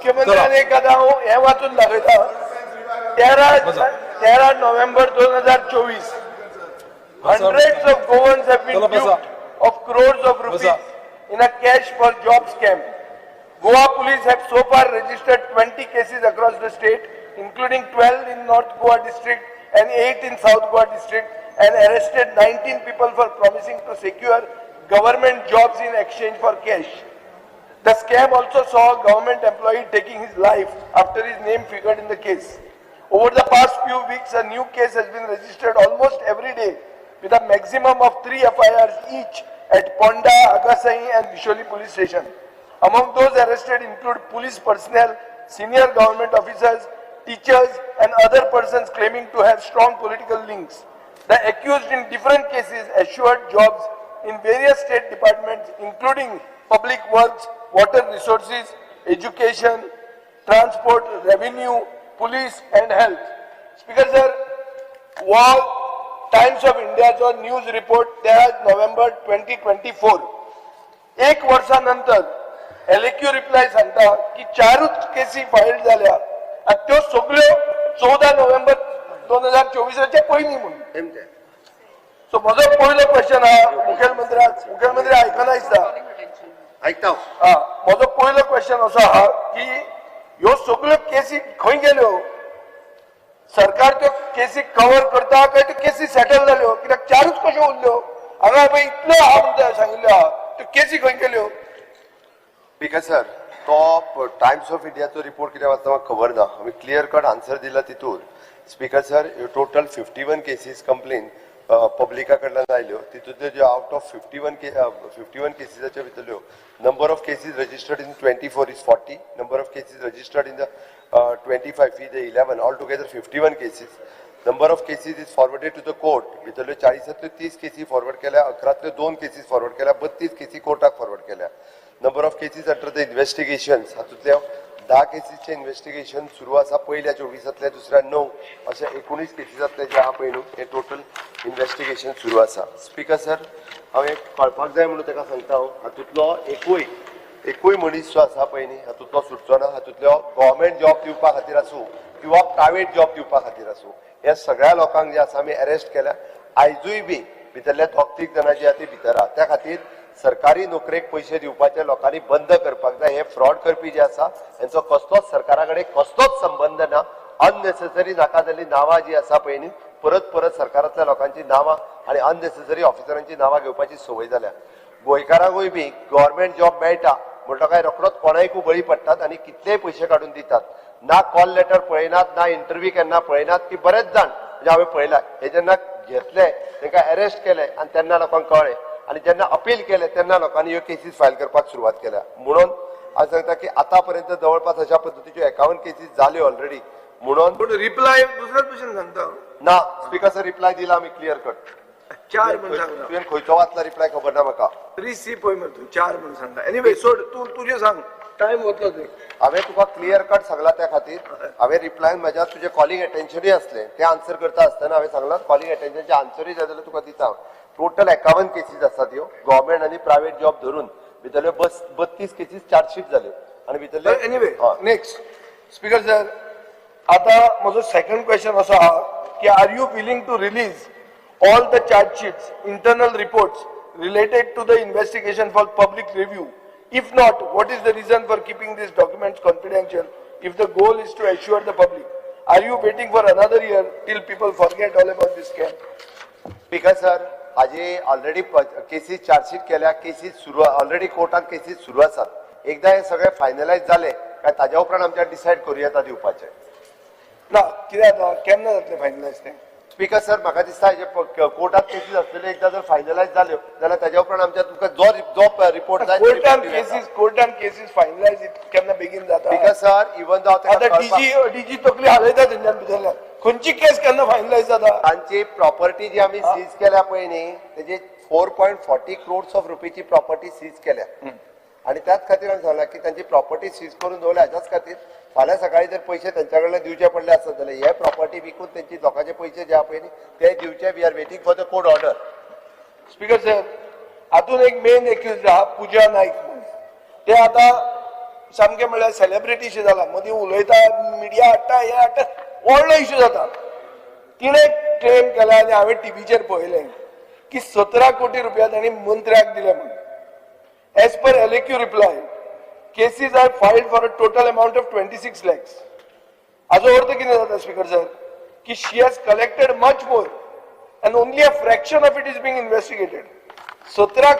मुख्यमंत्र्यान एक आतां हांव हें वाचून दाखयता. बसा. 13 नोव्हेंबर 2024, hundreds of Goans have been चला बसा. Duped of crores of rupees बसा. In a cash for job scam. Goa police have so far registered 20 cases across the state, including 12 in North Goa district and 8 in South Goa district, and arrested 19 people for promising to secure government jobs in exchange for cash. The scam also saw a government employee taking his life after his name figured in the case. Over the past few weeks, a new case has been registered almost every day, with a maximum of three FIRs each at Ponda, Agassaim and Bisholi police station. Among those arrested include police personnel, senior government officers, teachers and other persons claiming to have strong political links. The accused in different cases assured jobs in various state departments, including public works, water resources, education, transport, revenue, police and health. Speaker sir, हो times of इंडियाचो news report 13 नोव्हेंबर 2024. एक वर्सा नंतर एलएक्यू reply सांगता की चारूच केसी file जाल्या आनी त्यो सगळ्यो 14 नोव्हेंबर 2024च्या पयलीं म्हणून. सो म्हजो पयलो क्वेश्चन आहा मुखेलमंत्र्याक. मुखेलमंत्री आयकना दिसता. ऐकता. हा, म्हजो पयलो क्वेश्चन असो आहा की ह्यो सगळ्यो केसी खंय गेल्यो? सरकार त्यो केसी कवर करता काय त्यो केसी सेटल जाल्यो? कित्याक चारूच कश्यो उरल्यो? हांगा पळय इतल्यो आहा म्हणटा सांगिल्ल्यो आहा, त्यो केसी खंय गेल्यो? स्पीकर सर, तो टायम्स ऑफ इंडियाचो रिपोर्ट कितें वाचता म्हाका खबर ना. आमी क्लियर कट आन्सर दिला तितूर. स्पीकर सर, ह्यो टोटल 51 केसीस कंप्लेन पब्लिका कडल्यान आयल्यो. तितूंतल्यो ज्यो out of 51 केसीसाच्या भितरल्यो number of cases registered in 24 is 40, number of cases registered in the 25 is 11, all together 51 cases. Number of cases is forwarded to the court भितरल्यो 40तांतल्यो 30 केसी forward केल्या, 11तल्यो दोन cases forward केल्या, 32 केसी कोर्टाक फॉरवर्ड केल्या. Number of cases under the investigations हातूंतल्या 10 केसीसचें investigation सुरू आसा पयल्या 24तांतल्या, दुसऱ्या णव, अशे 19 केसीसांतले जे आहा पळय न्हू, हे टोटल इन्व्हेस्टिगेशन सुरू आसा. स्पीकर सर, हांव एक कळपाक जाय म्हणून ताका सांगता हांव, हातूंतलो एकूय मनीस जो आसा पळय न्ही, हातूंतलो सुटचो ना. हातूंतलो गव्हर्मेंट जॉब दिवपा खातीर आसूं किंवा प्रायवेट जॉब दिवपा खातीर आसूं, ह्या सगळ्या लोकांक जे आसा आमी अरेस्ट केल्या. आयजूय बी भितरल्या दोग तीग जाणां जी आहा ती भितर आहा. त्या खातीर सरकारी नोकरेक पयशे दिवपाचे लोकांनी बंद करपाक जाय. हे फ्रॉड करपी जे आसा, हेंचो कसलोच सरकारा कडेन कसलोच संबंद ना. अननेसेसरी नाका जाल्ली नांवां जी आसा पळय न्ही, परत परत सरकारांतल्या लोकांची नांवां आनी अननेसेसरी ऑफिसरांची नांवां घेवपाची संवय जाल्या. गोंयकारांकूय बी गव्हर्मेंट जॉब मेळटा म्हणटा काय रोखडोच कोणायकूय बळी पडटात आनी कितलेय पयशे काडून दितात. ना कॉल लेटर पळयनात, ना इंटरव्यू केन्ना पळयनात की बरेच जाण म्हणजे हांवें पळयला, हे जेन्ना घेतले, तांकां अरेस्ट केले आनी तेन्ना लोकांक कळ्ळें आनी जेन्ना अपील केलें तेन्ना लोकांनी ह्यो केसीस फायल करपाक सुरवात केल्या. म्हणून हांव सांगता की आतां पर्यंत जवळपास अशा पद्दतीच्यो 51 केसीस जाल्यो ऑलरेडी म्हणून. पूण रिप्लाय दुसऱ्याच भशेन सांगता. ना स्पीकर सर, रिप्लाय दिला आमी क्लियर कट. चार म्हणून सांगता. तुवें खंयचो वाचला रिप्लाय खबर ना म्हाका. 3C पळय मरे तूं, चार म्हणून सांगता. एनिवे सोड, तूं तुजें सांग, टायम वतलो तुवें. हांवें तुका क्लियर कट सांगला. त्या खातीर हांवें रिप्लायन म्हज्या तुजें कॉलिंग अटेन्शनूय आसलें. तें आन्सर करता आसतना हांवें सांगलां, कॉलिंग अटेन्शनचें आन्सरूय जाय जाल्यार तुका दिता हांव. टोटल 51 केसीस आसात ह्यो गव्हर्मेंट आनी प्रायवेट जॉब धरून. भितरल्यो बस 32 केसीस चार्जशीट जाल्यो आनी भितरले एनिवे हय. नेक्स्ट. स्पीकर सर, आता म्हजो सेकंड क्वेश्चन असो आहा की are you willing to release all the chargesheets, internal reports related to the investigation for public review? If not, what is the reason for keeping these documents confidential if the goal is to assure the public? Are you waiting for another year till people forget all about this scam? Speaker sir, हाजी already cases chargesheet केल्या, cases सुरू, already कोर्टात cases सुरू आसात. एकदा हे सगळे finalise जाले काय ताज्या उपरांत आमच्या डिसायड करूं येता दिवपाचें. ना, कितें जाता, केन्ना जातलें फायनलायज तें? स्पीकर सर, म्हाका दिसता हेजे कोर्टात केसीस आसतल्यो, एकदा जर फायनलायज जाल्यो जाल्यार ताज्या उपरांत आमच्या तुमकां जो जो रिपोर्ट जाय तो कोर्टान report दिवं येता. केसीस, कोर्टान केसीस फायनलायज केन्ना बेगीन जाता? स्पीकर सर, इवन दो आता डीजी तकली हालयता तेंच्यान भितरल्यान. खंयची केस केन्ना फायनलायज जाता? तांची प्रॉपर्टी जी आमी सीज केल्या पळय न्ही, तेजी 4.40 क्रोर्स ऑफ रुपीची प्रॉपर्टी सीज केल्या आणि त्याच खातीर हांवें सांगलां की तांची प्रॉपर्टी सीज करून दवरल्या हाच्याच खातीर, फाल्यां सकाळी जर पयशे तेंच्या कडल्यान दिवचे पडले आसत जाल्यार हे प्रॉपर्टी विकून तेंची लोकांचे पयशे जे आहा पळय न्ही, ते दिवचे. We are waiting for the court order. Speaker sir, हातून एक मेन एक्युज आहा पूजा नाईक म्हणून. ते आता सामकें म्हणल्यार सेलेब्रिटीशी जाला. मदीं उलयता, मिडिया हाडटा, हें हाडटा, व्हडलो इशू जाता. तिणें क्लेम केला आनी हांवें टिवीचेर पळयलें की 17 कोटी रुपया तांणी मंत्र्याक दिले म्हणून. As per LAQ reply, cases are filed for a total amount of 26 lakhs. हाजो अर्थ कितें जाता स्पीकर सर, की she has collected much more and only a fraction of it is being investigated. 17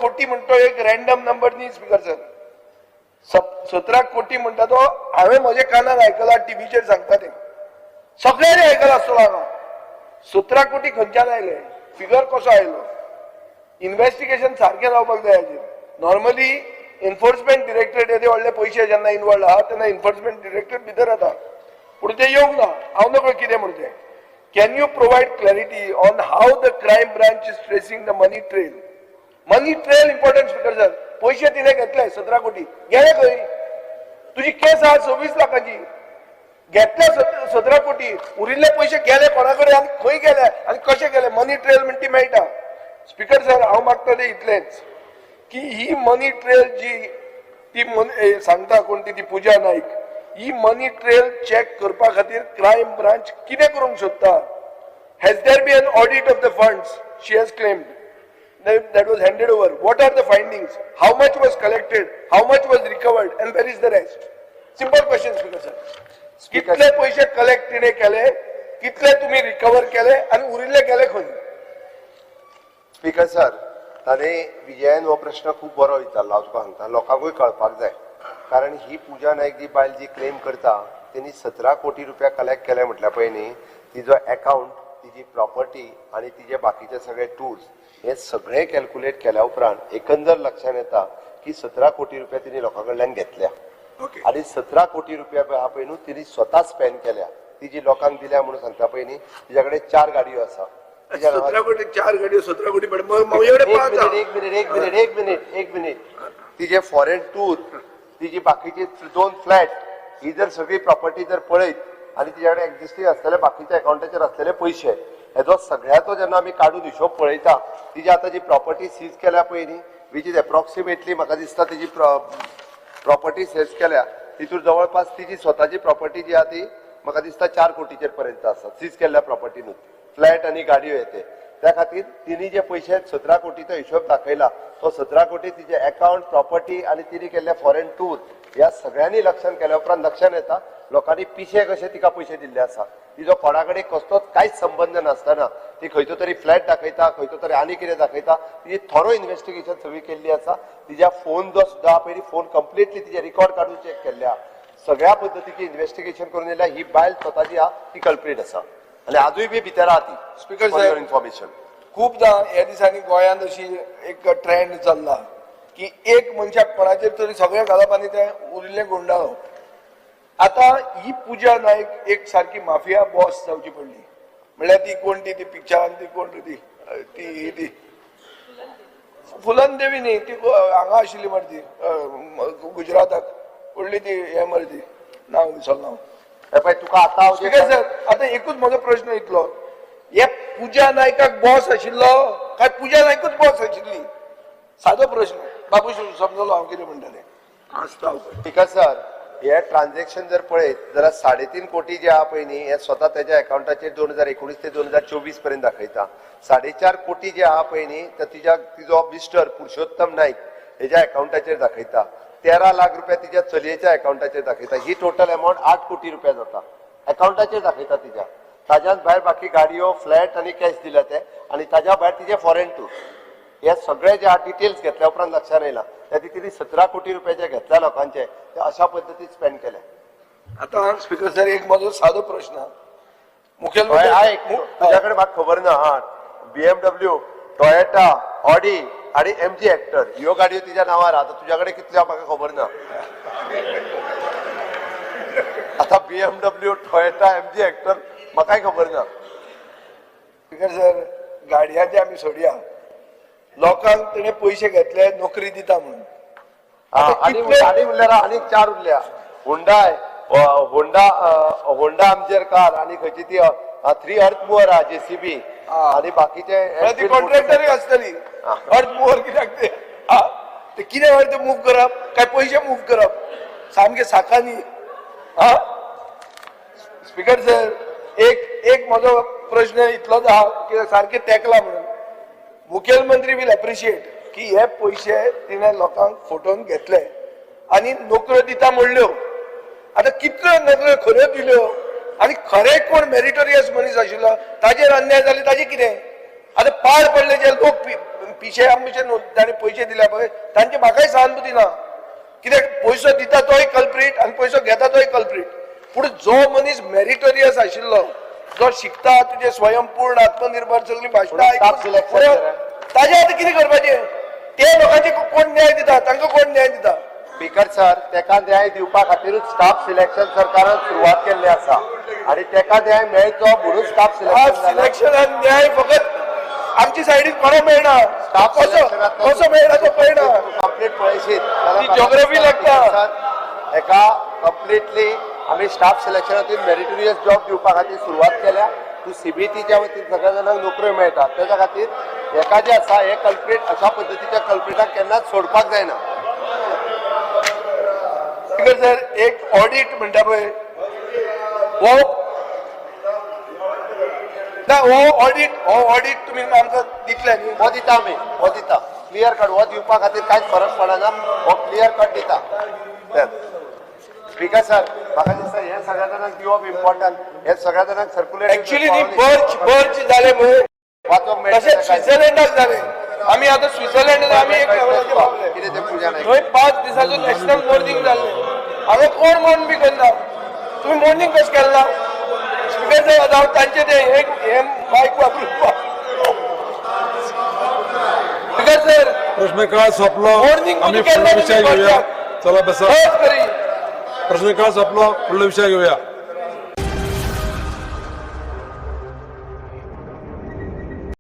कोटी म्हणतो एक रॅन्डम नंबर न्ही speaker sir. 17 कोटी म्हणटा तो हांवें म्हज्या कानार आयकला, टिवीचेर सांगता ते सगळ्यांनी आयकला आसतलो हांगा. 17 कोटी खंयच्यान आयले, फिगर कसो आयलो, इन्व्हेस्टिगेशन सारकें जावपाक जाय हाजेर. नॉर्मली एन्फोर्समेंट डिरेक्टरेट येदे व्हडले पयशे जेन्ना इनवॉल्ड आहा तेन्ना एन्फोर्समेंट डिरेक्टरेट भितर येता, पूण ते येवंक ना. हांव नकळो कितें म्हणून तें. Can you provide clarity on how the crime branch is tracing the money trail? Money trail important, Speaker sir. पयशे तिणे घेतले 17 कोटी, गेले खंय? तुजी केस आहा 26 लाखाची. घेतले 17 कोटी, उरिल्ले पयशे गेले कोणा कडेन आनी खंय गेले आनी कशे गेले? मनी ट्रेल म्हण ती मेळटा. स्पीकर सर, हांव मागता तें इतलेंच की ही मनी ट्रेल जी ती सांगता कोण ती, ती पुजा नाईक, ही मनी ट्रेल चेक करपा खातीर क्रायम ब्रांच कितें करूंक सोदता? Has there been an audit of the funds she has claimed that was handed over? What are the findings? How much was collected? How much was recovered? And where is the rest? Simple question, Speaker sir. कितले पैसे collect तिणे केले, कितले तुम्ही recover केले आणि उरिल्ले गेले खंय? स्पीकर सर, ताणें विजयान हो प्रश्न खूब बरो विचारला. हांव तुका सांगता, लोकांकूय कळपाक जाय, कारण ही पुजा नायक जी बायल जी क्लेम करता तेणी 17 कोटी रुपया कलेक्ट केले म्हटल्या पळय न्ही, तिजो एकाउंट, तिजी प्रॉपर्टी आनी तिजे बाकीचे सगळे टूर्स हे सगळे कॅल्क्युलेट केल्या उपरांत एकंदर लक्षात येता की 17 कोटी रुपया तिने लोकां कडल्यान घेतल्या. आणि 17 कोटी रुपया आहा पळय न्हू, तिने स्वता स्पेंड केल्या. ती जी लोकांक दिल्या म्हणून सांगता पळय न्ही, तिच्या कडेन चार गाडयो आसा तिच्या नांवार. 17 कोटी, चार गाडयो, 17 कोटी, पण मग म्हजे एक पांच मिनिट, एक मिनिट, एक मिनिट, एक मिनिट, एक मिनिट. तिजे फॉरेन टूर, तिजी बाकीची दोन फ्लॅट, ही जर सगळी प्रॉपर्टी जर पळयत आणि तिच्याकडे एक्झिस्टिंग असलेले बाकीच्या अकाउंटाचेर असलेले पयशे, हेजो सगळ्याचो जेन्ना आमी काडून हिशोब पळयता, तिजी आतां जी प्रॉपर्टी सीज केल्या पळय न्ही, which is approximately म्हाका दिसता तिजी प्रॉपर्टी सीज केल्या तितूर जवळपास तिजी स्वताची प्रॉपर्टी जी आहा ती म्हाका दिसता 4 कोटीचेर पर्यंत आसा, सीज केल्ल्या प्रॉपर्टीनूच, फ्लॅट आनी गाडयो येते. त्या खातीर तिने जे पयशे 17 कोटीचो हिशोब दाखयला, तो 17 कोटी तिजे अकाउंट, प्रॉपर्टी आनी तिने केल्ले फॉरेन टूर ह्या सगळ्यांनी लक्षात केल्या उपरांत लक्षात येता, लोकांनी पिशे कशे तिका पयशे दिल्ले आसा. तिजो कोणा कडेन कसलोच कांयच संबंद नासतना ती खंयचो तरी फ्लॅट दाखयता, खंयचो तरी आनी कितें दाखयता. तिजी थोरो इन्व्हेस्टिगेशन सगळी केल्ली आसा. तिज्या फोन जो सुद्दां पयली फोन कंप्लिटली तिजे रिकॉर्ड काडून चेक केल्ले आहा. सगळ्या पद्दतीची इन्व्हेस्टिगेशन करून येयल्या. ही बायल स्वता जी आहा ती कल्प्रीट आसा आनी आजूय बी भितर आहा ती. Speaker For Saheb, your information. खूपदां ह्या दिसांनी गोंयांत अशी एक ट्रेंड चल्ला की एक मनशाक कोणाचेर तरी सगळें घालप आनी तें उरिल्लें गुंडाळप. आतां ही पुजा नायक एक सारकी माफिया बॉस जावची पडली. म्हणल्यार ती कोण ती, ती पिक्चरान ती कोण ती ती ही ती फुलन देवी न्ही, ती हांगा आशिल्ली मरे ती गुजराताक व्हडली ती हें मरे ती, नांव विसरलो हांव. हे पळय, तुका आतां हांव स्पीकर सर, आतां एकूच म्हजो प्रश्न इतलो, हे पुजा नायकाक बॉस आशिल्लो काय पुजा नायकूच बॉस आशिल्ली? सादो प्रश्न. बाबू, समजलो हांव कितें म्हणटा तें? आसता हांव. स्पीकर सर, हे ट्रान्झॅक्शन जर पळयत जाल्यार 3.5 कोटी जे आहा पळय न्ही, हे स्वता तेच्या अकाउंटाचेर 2019 ते 2024 पर्यंत दाखयता. 4.5 कोटी जे आहा पळय न्ही, तर तिच्या तिजो मिस्टर पुरुषोत्तम नाईक हेज्या अकाउंटाचेर दाखयता. 13 लाख रुपया तिच्या चलयेच्या अकाउंटाचेर दाखयता. ही टोटल अमाउंट 8 कोटी रुपया जाता, अकाउंटाचेर दाखयता तिच्या. ताज्याच भायर बाकी गाडयो, फ्लॅट आनी कॅश दिल्या ते आनी ताज्या भायर तिजे फॉरेन टूर, हे सगळे जे डिटेल्स घेतल्या उपरांत लक्षात येयला, त्या तिने 17 कोटी रुपये जे घेतल्या लोकांचे, ते अशा पद्दतीन स्पेंड केले. आतां स्पीकर सर, एक म्हजो सादो प्रश्न, मुखेल हय, आयक, तुज्या कडेन म्हाका खबर ना. हा, बीएमडब्ल्यू, टोयोटा, ऑडी आणि एमजी हेक्टर ह्यो गाडयो तिच्या नांवार. आतां तुज्या कडेन कितल्यो म्हाका खबर ना. आतां बीएमडब्ल्यू, टोयोटा, एमजी हेक्टर म्हाकाय खबर ना. स्पीकर सर, गाडयांचे आमी सोडया, लोकांक तेणे पयशे घेतले नोकरी दिता म्हणून. आता आनी आनी उरल्या, आनीक चार उरल्या. हुंडाय, होंडा, होंडा आमचेर कार आनी खंयची ती थ्री अर्थ मुवर आहा, जेसीबी आनी बाकीचे. म्हळ्यार ती कॉन्ट्रॅक्टरूय आसतली अर्थ मुवर. कित्याक ते, ते कितें अर्थ मूव करप काय पयशे मूव करप? सामके साकांनी. हा स्पीकर सर, एक एक म्हजो प्रश्न इतलोच आहा की सारके तेकला म्हणून मुखेलमंत्री will appreciate की हे पयशे तिणे लोकांक फटोवन घेतले आनी नोकऱ्यो दिता म्हणल्यो. आतां कितल्यो नोकऱ्यो खऱ्यो दिल्यो आनी खरे कोण मेरिटोरियस मनीस आशिल्लो ताजेर अन्याय जाले, ताजें कितें? आतां पाड पडले जे लोक पिशे आमचे, ताणी पयशे दिल्या पळय, तांची म्हाकाय सहानुभूती ना. कित्याक पयसो दिता तोय कल्प्रीट आनी पयसो घेता तोय कल्प्रीट. पूण जो मनीस मेरिटोरियस आशिल्लो, जो शिकता, तुजे स्वयंपूर्ण, आत्मनिर्भर सगळी भाशणां staff selection आयकून, ताजें आतां कितें करपाचें? ते लोकांचे कोण न्याय दिता? तांकां कोण न्याय दिता? स्पीकर सर, तेका न्याय दिवपा खातीरूच स्टाफ सिलेक्शन सरकारान सुरवात केल्ली आसा आनी तेका न्याय मेळचो म्हणून स्टाफ स्टाफ सिलेक्शन. सिलेक्शनान न्याय फकत आमची सायडीन कोणा मेळना. स्टाफ कसो कसो मेळना तो कळना. कंप्लीट पळयशीत. ती geography लागता. एका कंप्लिटली आमी स्टाफ सिलेक्शनातून मेरिटोरियस जॉब दिवपा खातीर सुरवात केल्या. तूं सीबीटीच्या वतीन सगळ्या जाणांक नोकऱ्यो मेळटा. तेच्या खातीर एका जे आसा हे कल्प्रीट, अशा पद्दतीच्या कल्प्रिटाक केन्नाच सोडपाक जायना. स्पीकर सर, एक ऑडिट म्हणटा पळय, हो ना, हो ऑडिट तुमी आमकां दितले न्ही? हो दिता आमी, हो दिता क्लियर कट. हो दिवपा खातीर कांयच फरक पडना, हो क्लियर कट दिता. स्पीकर सर, म्हाका दिसता हे सगळ्या जाणांक दिवप इम्पॉर्टंट, हे सगळ्या जाणांक सर्क्युलेट. ऍक्च्युली न्ही, बर्च बर्च जाले पळय, वाचोंक मेळटलें. तशेंच स्वित्झर्लंडाक जाले. आमी आतां स्वित्झर्लंडाक आमी एक लेवलाचेर पावले. कितें तें पूजा नायक. थंय 5 दिसाचो नॅशनल मोर्निंग जाल्लें. हांगा कोण मोर्न बी करना. तुमी मोर्निंग कशें केलें ना? स्पीकर साहेब, आतां हांव तांचे ते हे हे मायक वापरून. स्पीकर सर, प्रश्नकाळ संपलो. Morning आम्ही केन्ना पुढला विषय तुम्ही घेऊया. करतात? चला, बसा. सहज करी. प्रश्नकाळ संपलो, पुढला विषय घेऊया.